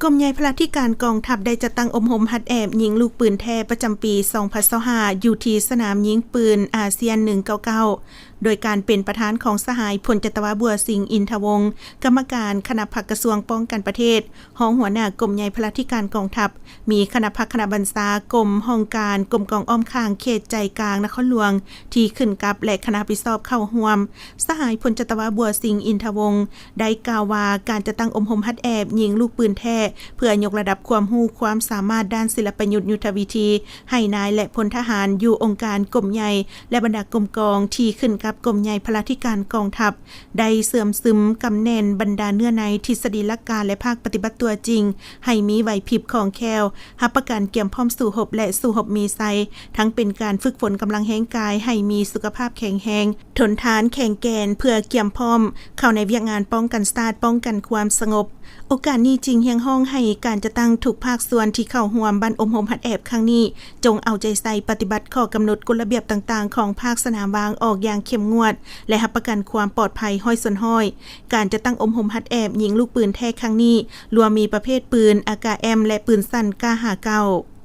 ກົມໃຫຍ່ພະລາທິການກອງທັບ ໄດ້ຈັດຕັ້ງອົບຮົມຫັດແອບຍິງລູກປືນແທ້ປະຈຳປີສອງພັນຊາວຫ້າ ຢູ່ທີ່ສະໜາມຍິງປືນອາຊຽນໜຶ່ງເກົ້າເກົ້າ ໂດຍການເປັນປະທານຂອງສະຫາຍ ພົນຈັດຕະວາ ບົວສິງ ອິນທະວົງ ກຳມະການຄະນະພັກກະຊວງປ້ອງກັນປະເທດ, ຮອງຫົວໜ້າກົມໃຫຍ່ພະລາທິການກອງທັບ, ມີຄະນະພັກຄະນະບັນຊາ, ກົມຫ້ອງການ, ກົມກອງອ້ອມຂ້າງເຂດໃຈກາງນະຄອນຫຼວງທີ່ຂຶ້ນກັບ ແລະ ຄະນະຮັບຜິດຊອບເຂົ້າຮ່ວມ. ສະຫາຍ ພົນຈັດຕະວາ ບົວສິງ ອິນທະວົງ ໄດ້ກ່າວວ່າ ການຈັດຕັ້ງອົບຮົມຫັດແອບຍິງລູກປືນແທ້ ເພື່ອຍົກລະດັບຄວາມຮູ້ຄວາມສາມາດດ້ານສິລະປະຍຸດຍຸດທະວິທີ ໃຫ້ນາຍ ແລະ ພົນທະຫານຢູ່ອົງການກົມໃຫຍ່ ແລະ ບັນດາກົມກອງທີ່ຂຶ້ນກັບກົມໃຫຍ່ພະລາທິການກອງທັບ ໄດ້ເຊື່ອມຊຶມກຳແໜ້ນບັນດາເນື້ອໃນທິດສະດີຫຼັກການ ແລະ ພາກປະຕິບັດຕົວຈິງ ໃຫ້ມີໄຫວພິບຄ່ອງແຄ້ວ, ຮັບປະກັນກຽມພ້ອມສູ້ຮົບ ແລະ ສູ້ຮົບມີໄຊ, ທັງເປັນການຝຶກຝົນກຳລັງແຮງກາຍໃຫ້ມີສຸຂະພາບແຂງແຮງ, ທົນທານ, ແຂງແກ່ນ ເພື່ອກຽມພ້ອມເຂົ້າໃນວຽກງານປ້ອງກັນຊາດ, ປ້ອງກັນຄວາມສະຫງົບ. ໂອກາດນີ້ຈຶ່ງຮຽກຮ້ອງໃຫ້ການຈັດຕັ້ງທຸກພາກສ່ວນທີ່ເຂົ້າຮ່ວມບັ້ນອົບຮົມຫັດແອບຄັ້ງນີ້ ຈົ່ງເອົາໃຈໃສ່ປະຕິບັດຂໍ້ກຳນົດກົດລະບຽບຕ່າງໆຂອງພາກສະໜາມວາງອອກຢ່າງເຂັ້ມງວດ ແລະ ຮັບປະກັນຄວາມປອດໄພຮ້ອຍສ່ວນຮ້ອຍ. ການຈັດຕັ້ງອົບຮົມຫັດແອບຍິງລູກປືນແທ້ຄັ້ງນີ້ ລວມມີປະເພດປືນ ອາກາແອມ ແລະ ປືນສັ້ນ ກາຫ້າເກົ້າ.